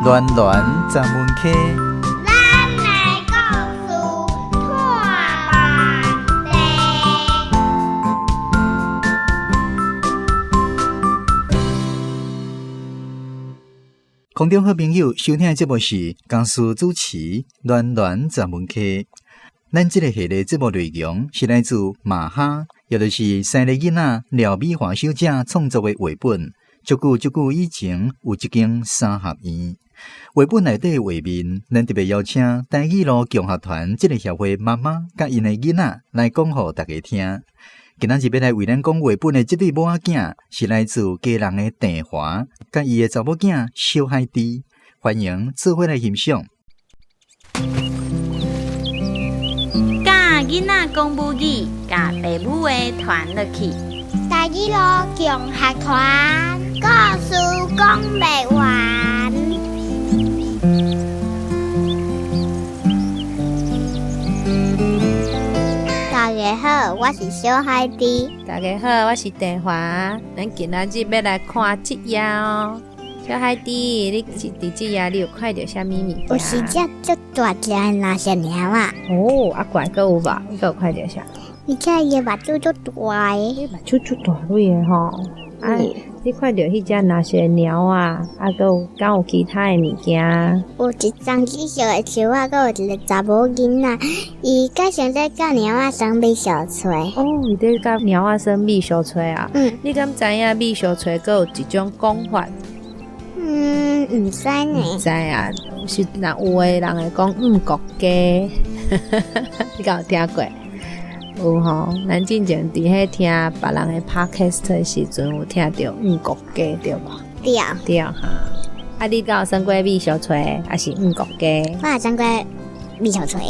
暖暖十文溪。咱的故事拖慢地。空中好朋友收聽的節目是江蘇主持暖暖十文溪。咱這個系列節目內容是來自馬哈，也就是三个囡仔廖美華小姐創作的繪本。足久足久以前，有一間三合院。繪本內底畫面，咱特別邀請台語路共學團這个協會媽媽佮𪜶的囡仔來講予大家聽。今仔日欲來為咱講繪本的這對母仔囝，是來自基隆的鄭華，佮伊的查某囝小海豬。歡迎做伙來欣賞。教囡仔講母語，共爸母的傳落去。台語路共學團，故事講袂完。大家好，我是小海豬。大家好，我是鄭華。咱今仔日欲來看這頁哦。小海豬，你佇這頁你有看著啥物物件？有一隻足大隻的藍色貓仔。哦，啊怪閣有無？你閣有看著啥？而且伊的目睭足大个。目睭足大蕊的吼。啊，你看著彼隻藍色貓仔，啊，閣有敢有其他的物件？有一丛紫色的樹仔，閣有一个查某囡仔，伊佮上咧佮貓仔耍秘相揣。哦，伊咧佮貓仔耍秘相揣啊？嗯。你敢知影秘相揣閣有一種講法？嗯，毋知呢。毋知啊，是若有的人會講五國雞，你敢有聽過？有吼，咱進前佇彼聽別人的 podcast 的時陣，有聽著五國雞對無？對。對哈。啊，你敢有耍過秘相揣，抑是五國雞？我有耍過秘相揣。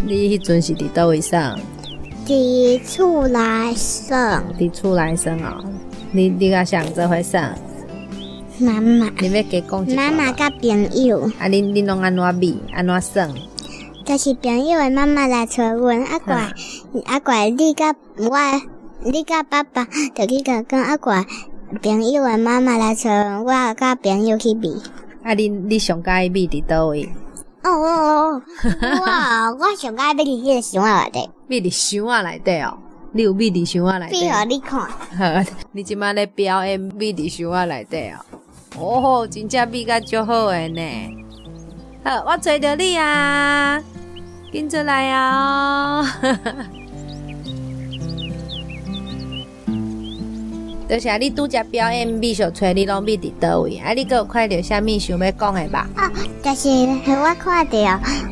你彼陣是佇佗位耍？佇厝內耍。佇厝內耍哦。你佮誰做伙耍？媽媽。你欲加講一媽媽佮朋友。啊，恁恁攏按怎比？按怎耍？就是朋友的媽媽來揣阮，啊怪啊怪你佮我，你佮爸爸就去共講，啊怪朋友的媽媽來揣阮，我佮朋友去比。啊，你你上佮意覕佇佗位？哦哦哦！我我上佮意覕佇彼个箱仔內底。覕佇箱仔內底哦。你有覕佇箱仔內底？覕予你看。好，你這擺咧表演覕佇箱仔內底哦。哦，真正覕甲足好的呢。好，我揣著你啊，緊出來啊！多謝你拄才表演秘相揣，你攏覕佇佗位？啊，你閣有看著啥物想欲講的無？啊，就是我看著，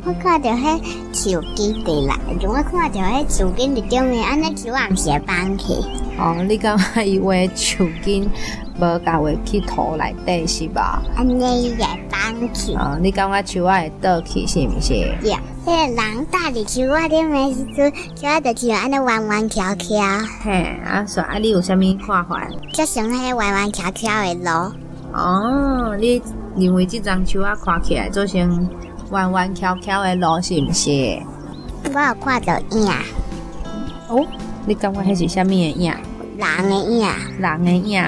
我看著彼樹枝佇內，我看著彼樹根佇頂面，按呢樹仔毋是會放去。哦，你感覺伊畫樹根無共畫去塗內底是無？按呢伊會放去。哦，你感覺樹仔會倒去是毋是？對，彼个人搭佇樹仔頂的時陣，樹仔就像按呢彎彎翹翹。嘿，啊，煞啊，你有啥物看法？就像彼彎彎翹翹的路。哦，你認為這叢樹仔看起來做成彎彎翹翹的路是毋是？我有看著影。哦，你感覺彼是啥物的影？人的影。人的影。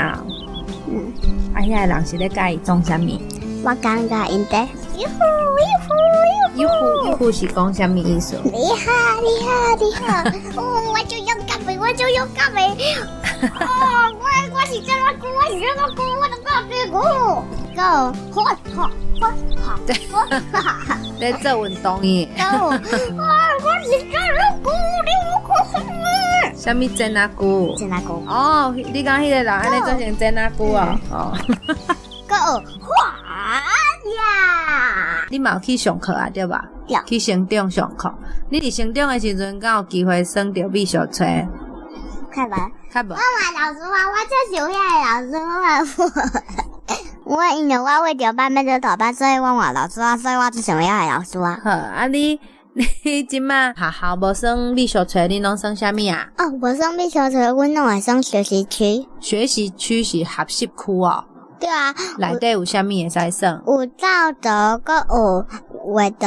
嗯。啊，遐个人是咧佮伊創啥物？我感覺𪜶佇喲呼喲呼喲呼喲呼是講啥物意思？厲害厲害厲害！哦，我就勇敢的，我就勇敢的。哦，我我是這個龜，我是這個龜，我就講這個。Go，好好好好好。咧做運動耶。我我是這個龜，你有看無？啥物煎仔龜？煎仔龜。哦，你講彼個人按呢做成煎仔龜哦。哦。閣有花呀！你嘛有去上課啊？對吧？對。去成長上課。你佇成長的時陣，敢有機會耍著秘相揣？較無。較無。我換老師啊！我最喜歡的老師，我我因為我為著班欲做大班，所以我換老師啊，所以我最想欲的老師啊。好，啊你你這擺學校無耍秘相揣，你攏耍啥物啊？哦，無耍秘相揣，阮攏會耍學習區。學習區是學習區哦。對啊。內底有啥物會使耍？有道德，閣有畫圖，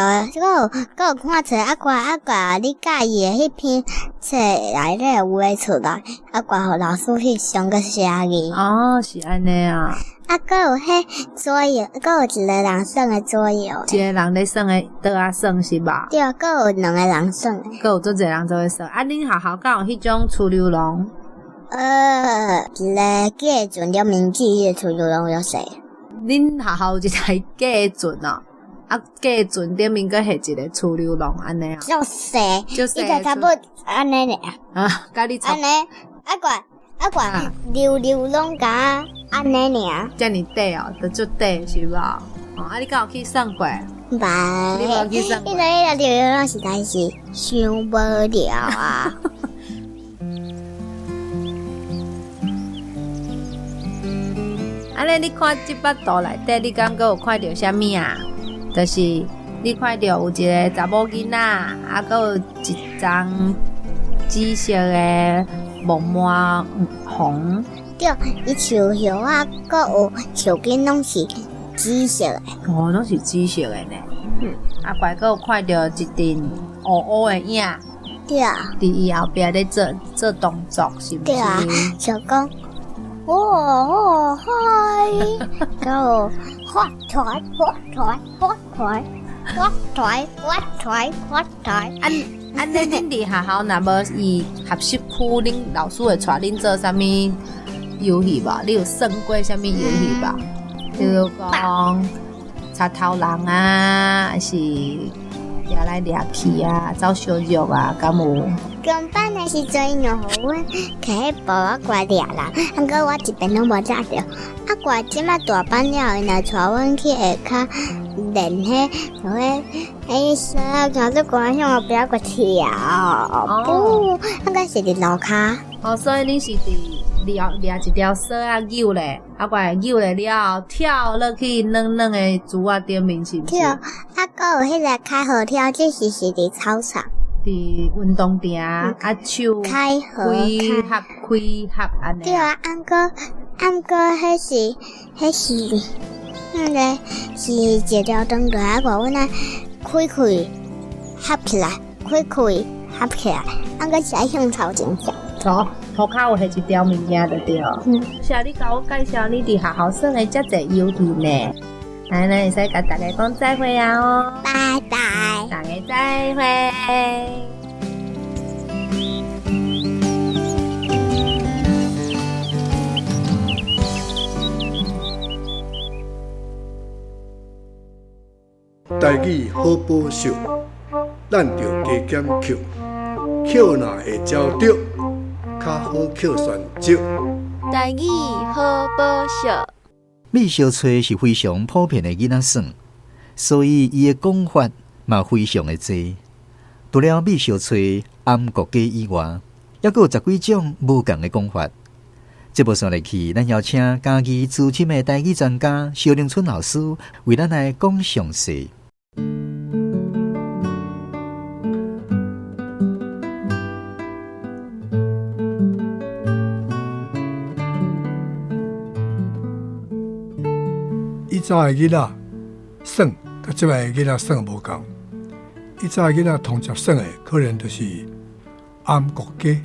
閣有看冊，啊掛啊掛你佮意的彼篇冊內底畫出來，啊掛予老師翕相閣寫字。哦，是按呢啊。啊，閣有彼桌遊，閣有一個人耍的桌遊。一個人咧耍的桌仔耍是無？對，閣有兩個人耍的。閣有足濟人做伙耍。啊，恁學校敢有彼種趨溜龍？一個假船了面子，彼个趨溜龍就細。恁學校有一台假船哦？啊，假船頂面閣下一個趨溜龍按呢啊？足細，足細。伊就差不多按呢爾。啊，佮你按呢，啊掛啊掛，溜溜攏共按呢爾。遮爾短哦，就足短是無？哦，啊，你敢有去耍過？無，你無去耍過？彼个溜溜龍實在是傷無聊啊！按呢，你看這幅圖內底，你感覺有看著啥物啊？就是你看著有一個查某囡仔，啊，閣有一張紫色的木麻黃。對，伊樹葉啊，閣有樹根攏是紫色的。哦，攏是紫色的呢。嗯。啊，怪閣有看著一陣烏烏的影。對啊。佇伊後壁咧做做動作，是毋是？對啊，就講。哦哦嗨，閣有發財發財發財發財發財發財。按按呢，恁佇學校若無伊學習區，恁老師會帶恁做啥物遊戲無？你有耍過啥物遊戲無？比如講賊頭人啊，還是掠來掠去啊，走相約啊，敢有？中班的時陣，𪜶就予阮提彼布仔過掠人，毋過我一遍攏無抓著。啊，過這馬大班了後，𪜶來帶阮去下跤練彼，就彼，彼绳仔行做悬向後壁閣跳。哦，啊，閣是佇樓跤。哦，所以恁是佇掠掠一條索仔扭咧，啊，過來扭咧了後跳落去軟軟的竹仔頂面，是毋是？對，啊，閣有彼個開合跳，這是是佇操場。佇運動場，啊手開合開合開合按呢。對啊，毋過毋過，彼是彼是彼个是一條長落來，阮愛開開合起來，開開合起來，毋過是愛向頭前跳。哦，塗跤有彼一條物件就對。嗯，謝你共我介紹你佇學校耍的遮濟遊戲呢。來，咱會使共大家講再會啊哦。拜拜。大家再會。台語好寶秀，咱著加減抾，抾若會焦著，較好抾旋石。台語好寶秀。覕相揣是非常普遍的囡仔耍，所以伊的講法嘛非常的濟。除了覕相揣、頷國雞以外，猶閣有十幾種無仝的講法。節目紲落去，咱邀請嘉義資深的台語專家蕭玲春老師為咱來講詳細。以早的囡仔耍，佮這擺的囡仔耍無仝。以早的囡仔通常耍的，可能就是頷國雞、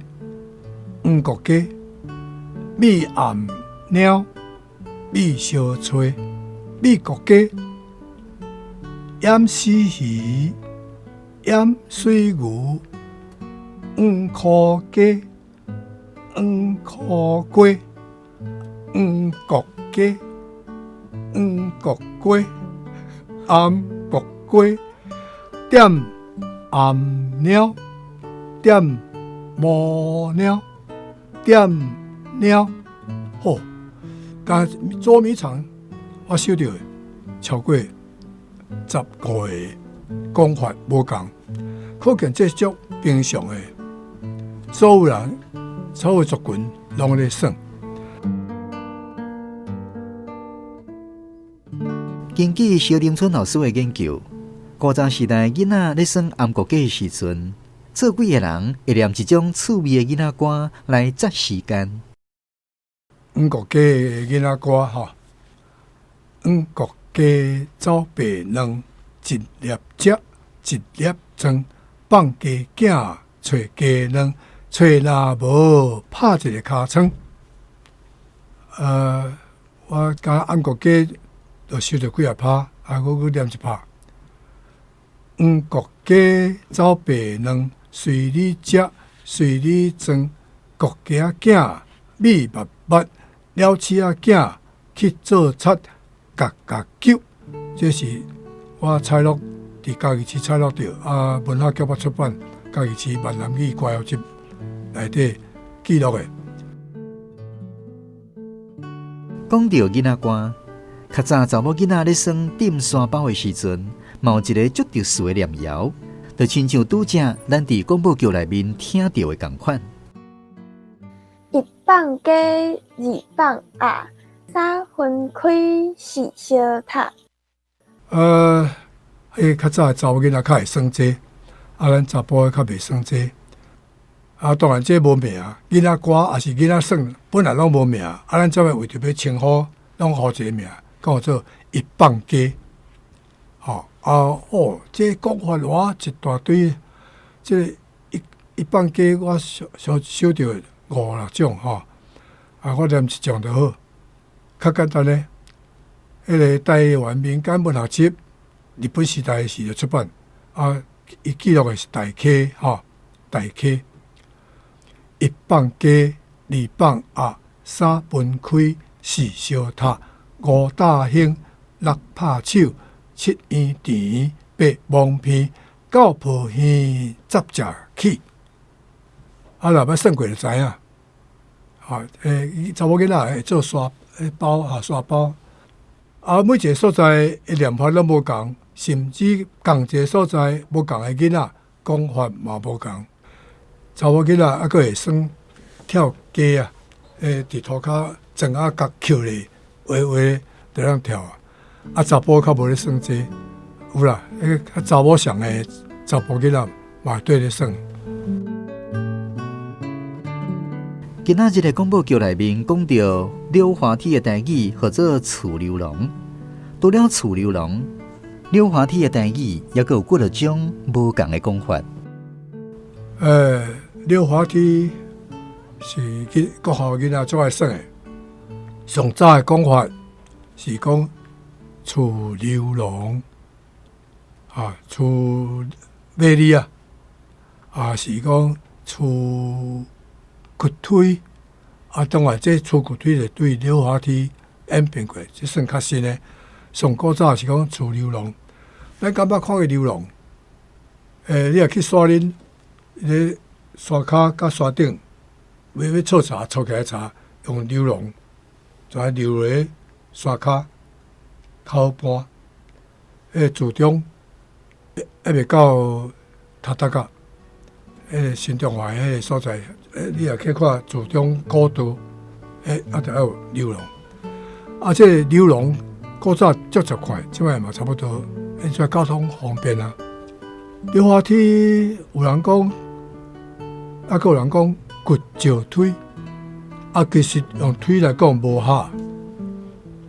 黃國雞、覕頷貓、覕相揣、覕國雞、淹死魚、淹水牛、黃箍雞、黃箍雞、黃國雞、黃國雞、頷國雞、點頷貓、點毛貓、點貓。好，但捉迷藏，我收著超過15個講法無仝，可見這足平常的，所有人、所有族群攏咧耍。根據蕭玲春老師的研究，古早時代囡仔咧耍頷國雞的時陣，做鬼的人會念一種趣味的囡仔歌來節時間。黃國雞的囡仔歌吼，黃國雞走白卵，一粒食，一粒装，放雞囝，揣雞卵，揣若無，拍一個尻川。我敢暗國雞就收著幾仔拍，啊，我閣念一拍。黃國雞走白卵，隨你食，隨你裝。國雞仔囝米密密，鳥鼠仔囝去做賊，角角揪。這是我採錄佇嘉義市採錄著，啊，文化局出版嘉義市閩南語歌謠集內底記錄的。講著囡仔歌，較早查某囡仔咧耍點沙包的時陣，嘛有一个足特殊的念謠，就親像拄才咱佇廣播劇內面聽著的仝款。一放雞，二放鴨，三分開，四相塔。彼較早查某囡仔較會耍這個，啊，咱查埔的較袂耍這個。啊，當然這無名，囡仔歌抑是囡仔耍，本來攏無名。啊，咱這擺為著欲稱呼，攏予一个名，叫做一放雞。吼，啊，哦，這講法哇一大堆，這個一放雞我收收著五六種吼，啊，我念一種就好，較簡單咧。彼个台灣民間文學集，日本時代時就出版，啊，伊記錄的是大溪吼，大溪。一放雞，二放鴨，三分開，四相塔，五大興，六拍手，七圓甜，八摸鼻，九抱耳，十食起。啊，若欲算過就知影。啊，查某囡仔會做沙包啊，沙包。啊，每一个所在的念法攏無仝，甚至仝一个所在無仝的囡仔講法嘛無仝。查某囡仔猶閣會耍跳雞啊，佇塗跤砖仔角抾咧，畫畫就通跳啊。啊，查埔較無咧耍這個，有啦，彼較查某上的查埔囡仔嘛綴咧耍。今仔日的廣播劇內面講著溜滑梯的台語，號做厝溜龍。除了厝溜龍，溜滑梯的台語猶閣有幾若種無仝的講法。溜滑梯是國校囡仔最愛耍的。上早的講法是講厝溜龍，啊，厝尾里啊，啊是講厝骨推，啊，當然這厝骨推就對溜滑梯演變過，這算較新的。上古早是講厝溜龍，咱敢捌看過溜龍？你若去山林，咧山跤佮山頂，欲採柴，採起來柴，用溜龍，就愛溜落山跤，較好搬。自中還袂到頭達甲，新中華彼个所在，你若去看自中古道，啊，就愛有溜龍。啊，這个溜龍古早足十塊，這擺嘛差不多，現在交通方便啊。溜滑梯有人講，啊，閣有人講骨石推，啊，其實用推來講無合。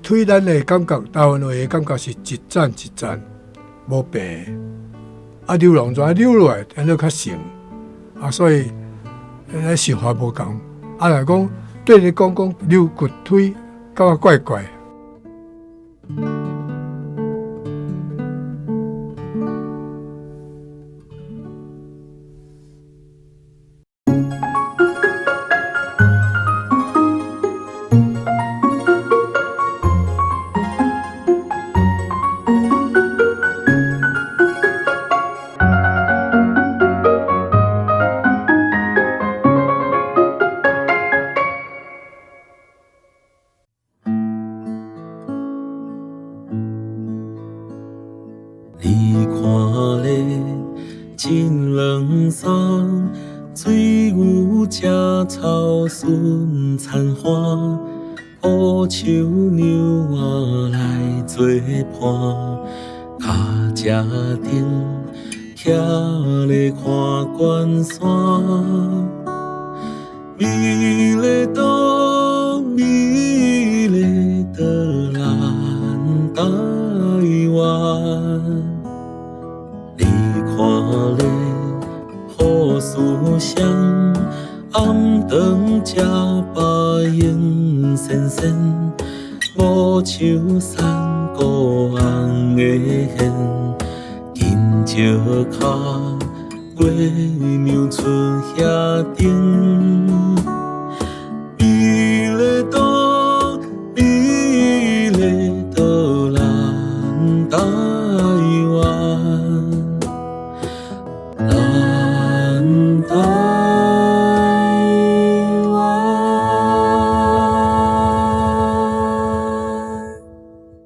推咱的感覺，台灣話的感覺是一層一層無平，啊，溜龍就愛溜落來，按呢較順，啊，所以咱想法無仝。啊，若講對你講講溜骨推，感覺怪怪。你看咧真软松，水牛食草顺田花，乌树娘仔来做伴，跤车顶徛咧看关山，美丽岛，美丽的咱台湾。双，暗頓食白用鮮鮮，無像山谷紅的現，緊石跤，月娘出遐頂。